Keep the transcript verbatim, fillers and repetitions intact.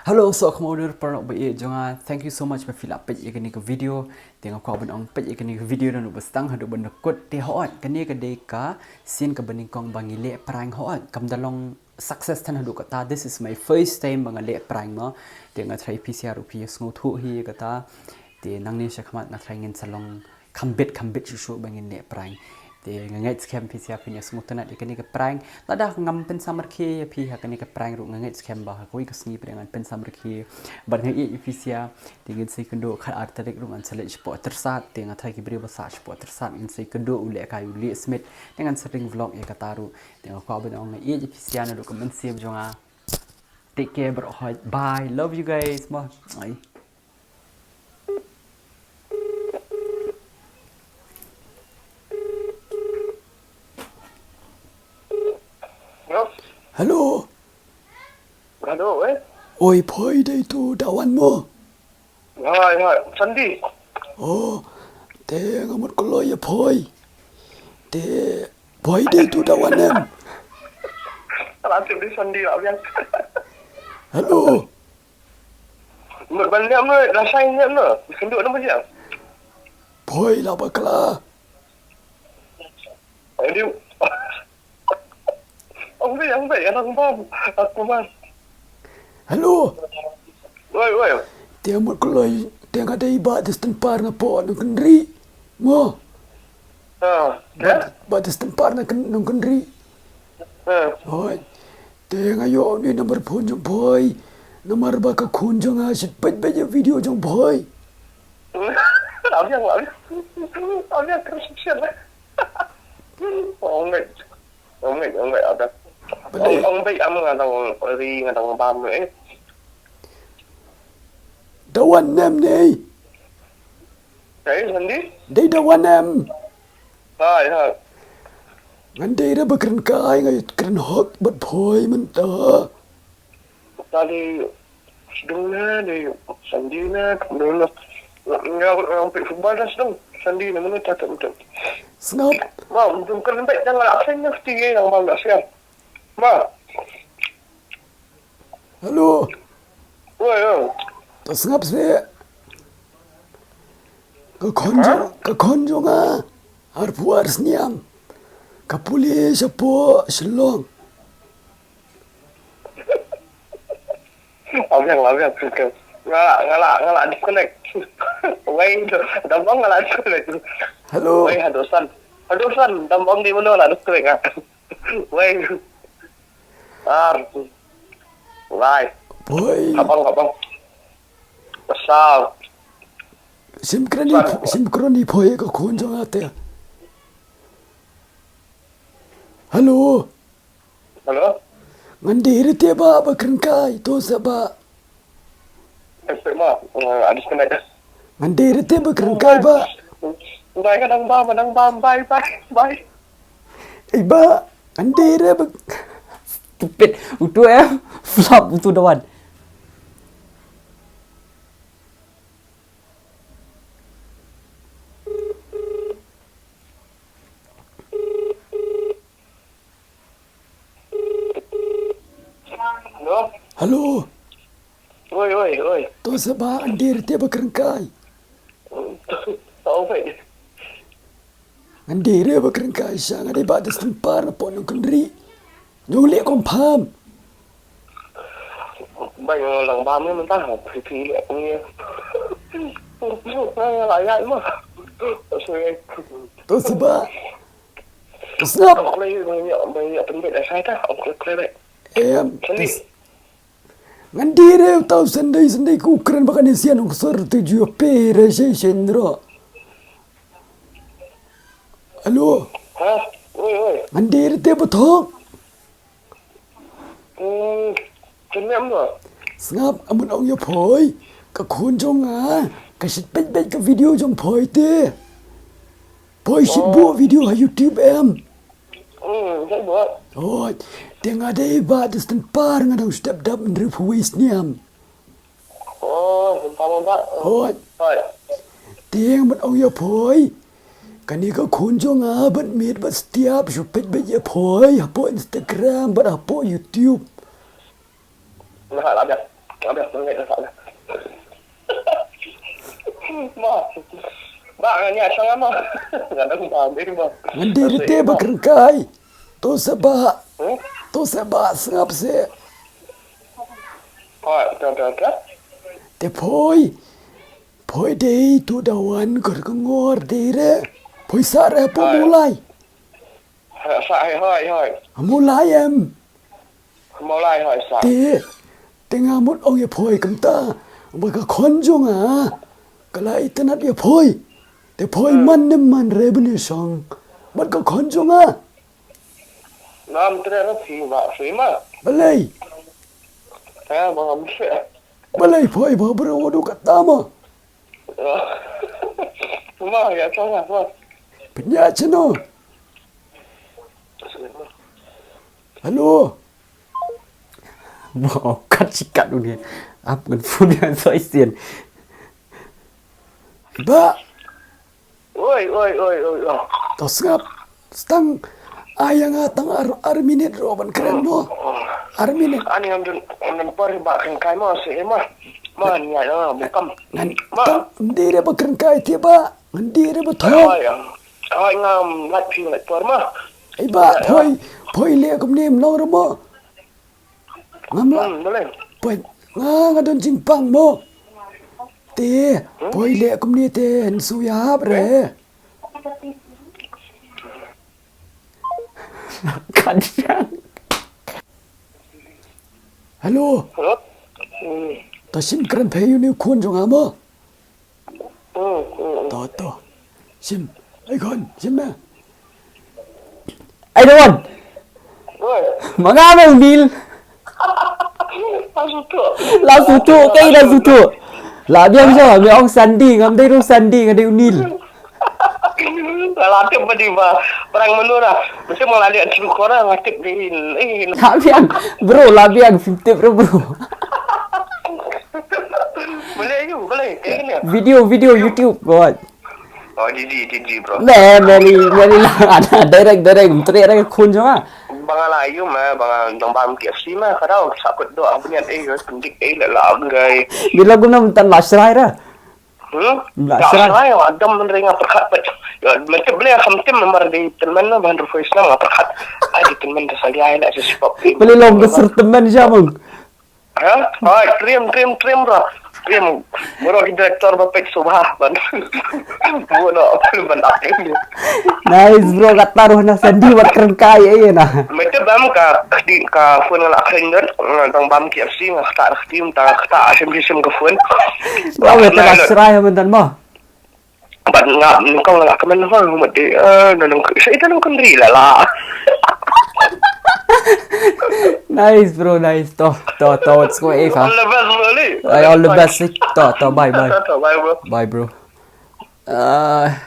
Hello, soh khmih dur paralok ba ïeit jong nga. Thank you so much ba phi la peit ïa kane ka video. Te nga kwah ban ong peit ïa kane ka video naduh ba sdang haduh ban da kut. Te hooid, kane ka dei ka scene kaba nyngkong ba ngi leh prank, hooid. Kam da long success than haduh kata. This is my first time ba nga leh prank mo. Te nga tharai phi sha ruh phi ïa sngewthuh hi ïa kata. Te nangne sha khmat nga tharai ngin sa long kham bit kham bit shuh shuh ba ngin leh prank. Te nga ngeit skhem phi sha phin ïa sngewtynnat ïa kane ka prank. Lada ngam pynsam rkhie ïa phi ha kane ka prank ruh, nga ngeit skhem ba ha kawei ka sngi pat ngan pynsam rkhie. Bad nga ïeit ïa phi sha. Te ngin sa ïakynduh khat ar tarik ruh ngan sa leit shapoh Tyrsad. Te nga tharai ki briew ba sah shapoh Tyrsad ngin sa ïakynduh, u lehkai u Lehsmit. Te ngan sa ring vlog ïa kata ruh. Te nga kwah ban ong nga ïeit ïa phi sha naduh ka mynsiem jong nga. Take care bro. Bye. Love you guys. Bye. Hello. Hello, eh? Oi, Phoi, dei tu Dawan mo? Hai, hai, Sandi. Oh, te nga mut kloi ïa Phoi. Te Phoi dei tu Dawan em? Alah, tu di Sandi lah biang. Hello. Mut ban liam no, la sai liam no. Sendu nama dia? Phoi la bakla. Ayo, ong beit, ong beit, alang bam. Aku man. Hello. Woi, woi. Te mut kloi, te nga dei Bah Dustin Parr na pdeng Nongkynrih. Mo. Ah, Bah, Bah Dustin Parr na Nongkynrih. Ah. Hoi. Te nga ïoh ni number phone jong Phoi. Namar ba ka khun jong nga shait peit beit ïa video jong Phoi. Abiang, abiang. Abiang, terus share. Oh, mate. Ong beit, ong beit, ada. Ong beit, am nga dang ri, nga dang bam, eh. Dawan em ni? Dei, Sandi? Dei Dawan em? Hai, hai. Ngan dei re ba kren kai, nga kren hok bad Phoi mynta. Tadi Sdang na, dei Sandi na, dei na. Nga, nga peit football dah sdang. Sandi na, mana tak tak betul. Sngap. Ma, betul kan baik jangan absen dah sdang na, ma, dah siap. Ma. Hello. Woi, woi. To sngap sih. Ka khon jong, ka khon jong nga. Arphew ar snem. Ka pule shapoh Shillong. Abiang, abiang, okay. Nga la, nga la, nga la disconnect. Wei, da bang nga la disconnect. Hello. Wei, haduh san. Haduh san, da bang di mano la disconnect nga. Wei. Ar. Lai. Phoi. Kabang, kabang. Pasal. Sim kroni, sim kroni Phoi ka khun jong nga te. Hello. Hello? Ngan dei re te ba, ba kren kai, to sa ba. Eh, ma, eh, ada sekali. Ngan dei re te ba kren kai ba. Bye, kadang ba, kadang ba, bye, bye, bye. Eh, ba, ngan dei re ba. Stupid. Utu eh, flop utu Dawan. Hello? Hello. Oi, oi, oi. To sa ba ngan dei re te ba kren kai. Tau bai. Ngan dei re ba kren kai sha nga dei Bah Dustin Parr na pdeng Nongkynrih. Nong leh confirm. Bai lang bam ni mynta ha phi phi leh ni. Nga la ïaid ma. To sa ba. Sngap. Em, ngan dei re tau Sunday, Sunday ku kren ba kane sian ong sor tu ju pe re shen shen ro. Alo. Ha? Oi, oi. Ngan dei re te ba thok. Hmm, kynmaw mo? Sngap, amun ong ïa Phoi, ka khun jong nga ka shait peit beit ka video jong Phoi te. Phoi shait buh video ha YouTube em. Hmm, shait buh. Oi, te nga dei Bah Dustin Parr, nga dang step dap hynriewphew wei snem. Oh, sngap mo Bah. Oi. Oi. Te nga mut ong ïa Phoi. Kane ka khun jong nga bad miet bad stiap shu peit beit ïa Phoi hapoh Instagram bad hapoh YouTube. Nga la biang. Nga biang pynlait na ka. Ma. Ba, nga nia shong ma. Nga dang ba dei ma. Ngan dei rite ba kren kai. To se ba. Hmm? To se ba sngap se. Poi, to, to, to. Te poi. Poi dei tu da wan kor ka ngor dei re. Poi sa re po mulai. Sa hai hoi hoi. Mulai em. Mulai hoi sa. Te, te nga mut ong ïa poi kumta. Ba ka khon jong nga. Ka la itynnad ïa poi. Te poi man ne man re bun ïa shong. Bad ka khon jong nga. Ngam treh ra phi ba phi ma. Balei. Eh, ba ngam treh. Balei poi ba bro du kata ma. Ma, ïa ka ma. Pynïaid sha no. Hello. Wow, kat shi kat u ne. Ap ngan phone ïa soi sien. Ba. Oi, oi, oi, oi, oi. To sngap. Stang. Ai ïa nga tang ar, ar minit ruh ban kren mo. Ar minit. Ani ngam dun, ngam dun por ba kren kai mo se ma. Ma ni ai ma bukam. Ngan ma. Tang, ndi re ba kren kai te ba. Ngan ndi re ba thong. Oi, oi, ngam lait phi lait por ma. Ai ba, poi, poi le kum ni mlong re mo. Ngam lah. Hmm, boleh. Poi, nga, nga don jingpang mo. Te, poi le kum ni te, nsu ïap re. Hello. Hello. Hmm. Ta shim kren phe yu ni khun jong nga mo. Hmm, hmm, hmm. To, to. Shim. Ai khun, shim na. Ai don. Oi. Ma nga ma u Nil. La shu tuh. La shu tuh, kai la shu tuh. La biang sha, me ong Sandy, ngam dei ruh Sandy, nga dei u Nil. La tip ba dei ba. Parang mano ra. Mesti ma la dei tru kora nga tip dei in. Eh. La biang, bro, la biang, phim tip ruh, bro. Boleh yu, boleh. Kayak gini. Video, video YouTube, buat. Oh, Didi, Didi, bro. Ne, meli, meli la, ada direct, direct, tere, tere, khun jong nga. Ba nga la yu ma, ba nga dang bam K F C ma, ka dau, sakut doh, aku niat eh, pendik eh, la la, gai. Bila guna mentan la shrai ra. Hmm? La shrai. Shrai, adam men ring apa kat, bet. Ya, macam boleh, kam tim, memar di teman, ban rufai senam, apa kat. Ai, di teman, dah salia, nak sesuap. Boleh long, besar teman, siapa? Ha? Oi, trim, trim, trim, bro. Trim. Bro, ki director ba pek subha ban. Bro, ban acting. Nice, bro, kata ruh na Sandy wat kren kai eh na. Mete bam ka, di ka phone nga la kren dot, tang bam K F C nga kata rak tim, tang kata asim asim ka phone. Bro, mete ka serai mentan mo. Bad nga nyngkong la ka men ho mut di, eh, nang sa ita nang kendri la la. Nice, bro, nice. To, to, to, it's go eh, ha. All the best, bro, ni. Ay, all the best, eh. To, to, bye, bye. To, to, bye, bro. Bye, bro. Ah.